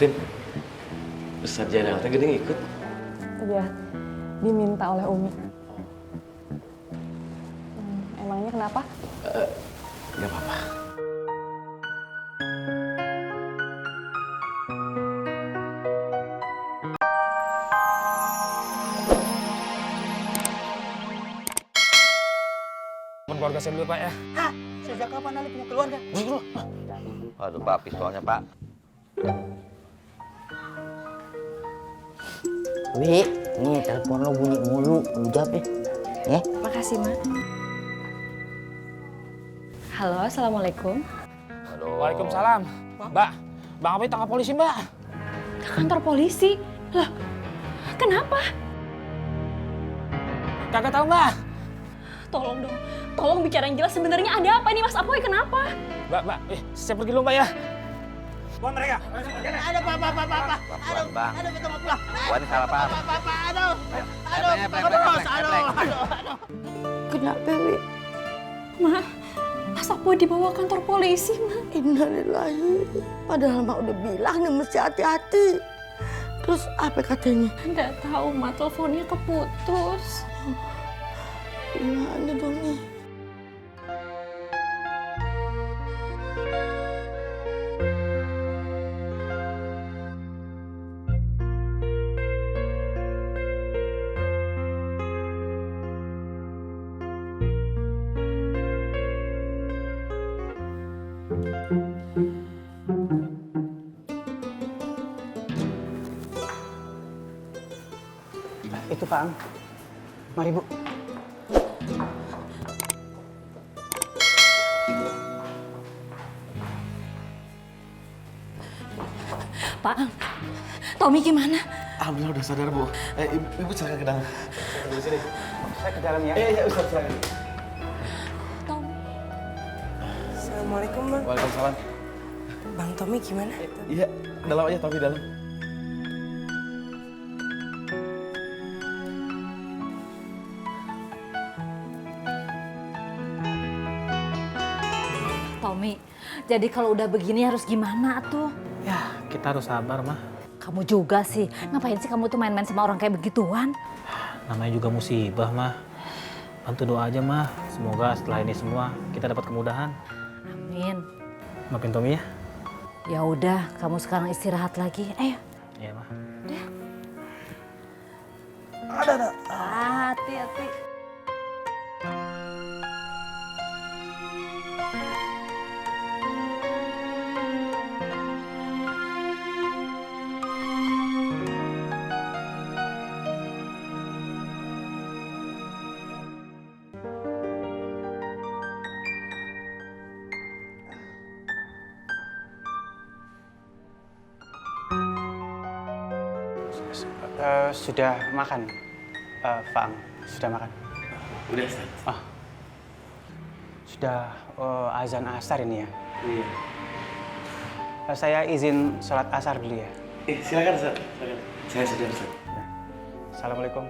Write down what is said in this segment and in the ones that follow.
Fatin, Ustadz Jainal teh geuning ikut. Iya, diminta oleh Umi. Emangnya kenapa? Gak apa-apa. Keluarga saya dulu Pak ya. Hah? Sejak kapan Ali punya keluarga? Dulu. Aduh Pak, pistolnya Pak. Wi, nih telepon lo bunyi mulu, lu jawab deh. Ya? Makasih, Ma. Halo, Assalamualaikum. Halo. Waalaikumsalam. Mbak, Bang Abi tangkap polisi Mbak. Ke kantor polisi? Loh, kenapa? Kagak tahu Mbak. Tolong dong, tolong bicara yang jelas. Sebenarnya ada apa nih Mas Apoy, kenapa? Mbak, saya pergi dulu Mbak ya. Buat mereka. Ada apa? Pelan, Bang. Aduh, kita mau pulang. Wah, ini salah paham. Aduh. Kenapa, Wi? Ma, Mas Apoy dibawa kantor polisi, Ma. Innalillahi. Padahal Mak udah bilang nih mesti hati-hati. Terus apa katanya? Nggak tahu, Ma, teleponnya keputus. Gimana dong nih? Itu Pak Ang. Mari Bu. Pak Ang, Tommy gimana? Alhamdulillah udah sadar, Bu. Ibu silakan ke dalam. Di sini. Saya ke dalam ya. Iya, Ustadz silakan. Tommy. Assalamualaikum, Bang. Waalaikumsalam. Bang Tommy gimana? Iya, dalam aja, Tommy dalam. Tommy, jadi kalau udah begini harus gimana tuh? Ya, kita harus sabar mah. Kamu juga sih, ngapain sih kamu tuh main-main sama orang kayak begituan? Namanya juga musibah mah. Bantu doa aja mah. Semoga setelah ini semua kita dapat kemudahan. Amin. Maafin Tommy ya. Ya udah, kamu sekarang istirahat lagi. Ayo. Iya mah. Hati-hati. Sudah makan, Pak Ang. Sudah makan. Udah, Ustadz. Ah, sudah azan asar ini ya. Iya. Saya izin sholat asar dulu ya. Silakan, Ustadz. Silakan. Saya sudah, Ustadz. Assalamualaikum.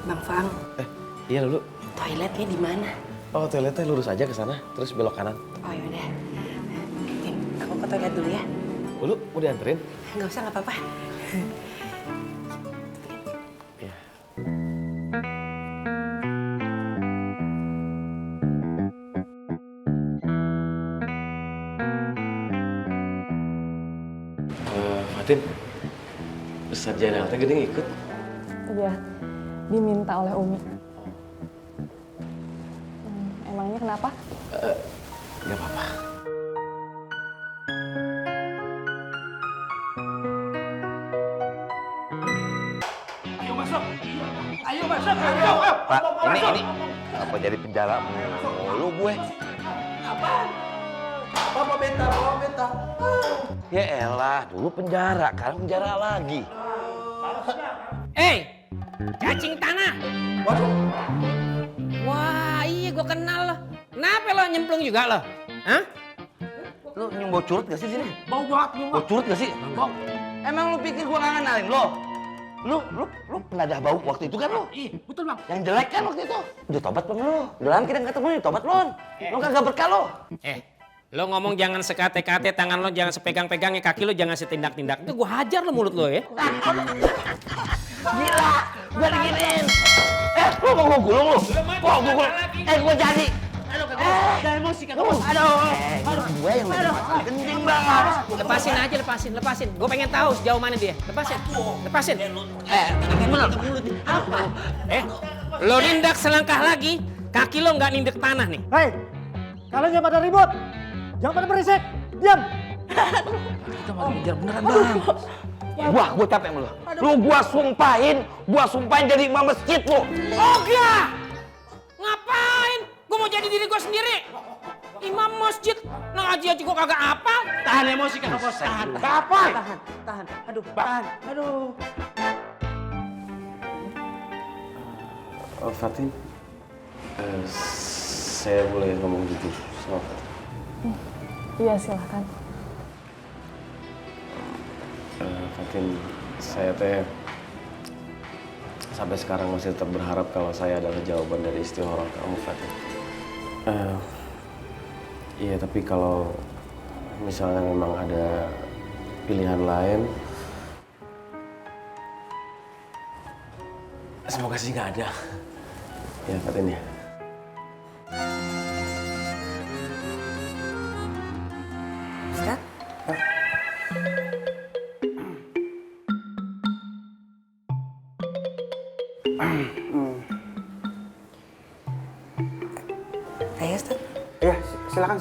Bang Fang, Iya, dulu. toiletnya di mana? Oh, toiletnya lurus aja ke sana, terus belok kanan. Oh yaudah. Tin, aku ke toilet dulu ya. Dulu, mau dianterin? Nggak usah, nggak apa-apa. Iya. Fatin, Ustadz Jainal teh geuning ikut. Iya, diminta oleh Umi. Emangnya kenapa? Gak apa-apa. Pak, ini apa jadi penjara mulu gue? Bapak beta. Ya elah, dulu penjara, sekarang penjara lagi. Cacing tanah. Waduh. Wah, iya gua kenal lo. Kenapa lo nyemplung juga lo? Hah? Lu nyumbau curut gak sih sini? Bau banget nih, Bau curut gak sih? Bau. Emang lu pikir gua gak ngenalin lo? Lu pernah ada bau waktu itu kan lu? Iya, betul bang. Yang jelek kan waktu itu? Udah tobat belum lu? Udah lama kita nggak ketemu nih, tobat belum? Lu kagak berkah lu? Lo ngomong jangan sekate-kate, tangan lo jangan sepegang-pegangnya, kaki lo jangan setindak-tindak. Itu gua hajar lo mulut lo ya. Gila, gua diginiin. Lu mau gua gulung lu? Gua gulung. Gua jadi. Udah emosi kan. Gue yang lagi masalah genting banget. Lepasin aja, lepasin. Gue pengen tahu sejauh mana dia. Lepasin. Gimana? Apa? Lo nindak selangkah lagi, kaki lo nggak nindak tanah nih. Hei, kalian jangan pada ribut. Jangan pada berisik. Diam. Kita mau ngejar beneran bang. Gua capek sama lu. Lu gua sumpahin jadi imam masjid lu. Oga! Ngapain? Gue mau jadi diri gue sendiri. Imam masjid, ngaji aja gue kagak apa. Tahan emosi kan bos, tahan. Apa? Tahan. Aduh. Fatin, saya boleh ngomong jujur sama Fatin? Iya silahkan. Fatin, saya sampai sekarang masih tetap berharap kalau saya adalah jawaban dari istighfar kamu, Fatin. Iya, tapi kalau misalnya memang ada pilihan lain, semoga sih nggak ada. Ya, Fatin ya. Ustaz? Ayo, Ustaz. Iya, silakan.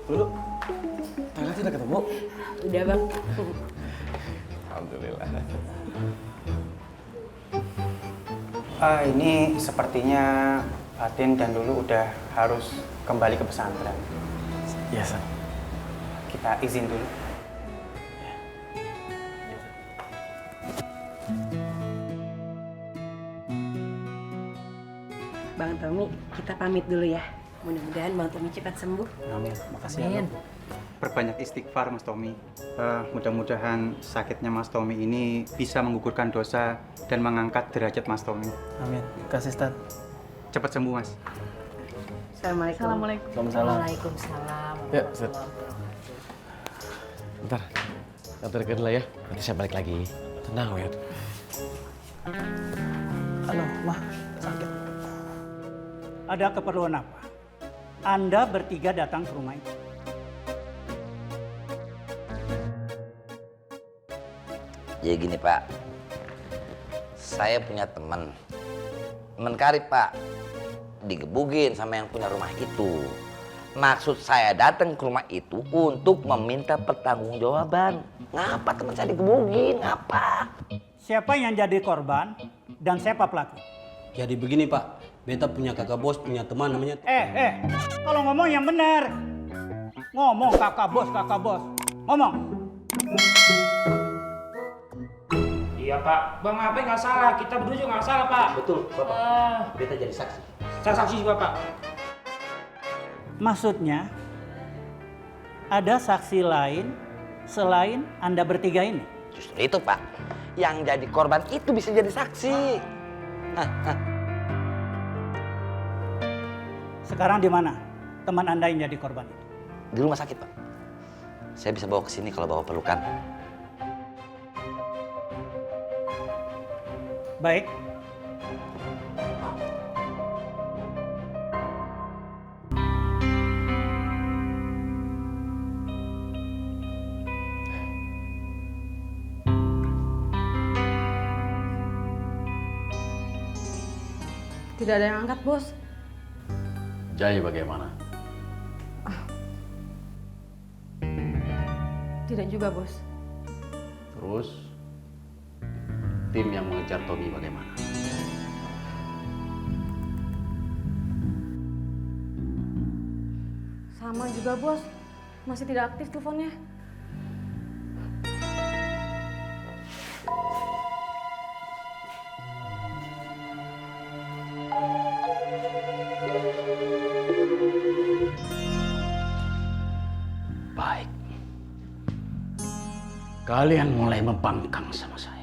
Dulu, Tala udah ketemu? Udah bang. Alhamdulillah. Ini sepertinya Fatin dan Lulu udah harus kembali ke pesantren. Iya, San. Kita izin dulu. Bang Tommy, kita pamit dulu ya. Mudah-mudahan Bang Tommy cepat sembuh. Amin. Makasih ya. Lu. Perbanyak istighfar Mas Tommy. Mudah-mudahan sakitnya Mas Tommy ini bisa menggugurkan dosa dan mengangkat derajat Mas Tommy. Amin. Kasih Ustaz. Cepat sembuh Mas. Assalamualaikum. Waalaikumsalam. Ya, Ustaz. Bentar, antarkan lah ya. Nanti saya balik lagi. Tenang, Wet. Aduh, Mah, sakit. Ada keperluan apa? Anda bertiga datang ke rumah itu. Jadi gini Pak, saya punya teman karib Pak, digebugin sama yang punya rumah itu. Maksud saya datang ke rumah itu untuk meminta pertanggungjawaban. Ngapa teman saya digebugin? Ngapa? Siapa yang jadi korban dan siapa pelaku? Jadi begini Pak, beta punya kakak bos, punya teman namanya... Kalau ngomong yang benar. Ngomong kakak bos. Ngomong. Iya Pak, Bang Ape nggak salah, kita berdua juga nggak salah Pak. Betul, Bapak. Beta jadi saksi. Saya saksi juga Pak. Maksudnya, ada saksi lain selain Anda bertiga ini? Justru itu Pak, yang jadi korban itu bisa jadi saksi. Sekarang di mana teman Anda yang jadi korban itu? Di rumah sakit Pak. Saya bisa bawa ke sini kalau Bapak perlukan. Baik. Tidak ada yang angkat, Bos. Jaya bagaimana? Tidak juga, Bos. Terus, tim yang mengejar Tommy bagaimana? Sama juga, Bos. Masih tidak aktif teleponnya. Kalian mulai membangkang sama saya.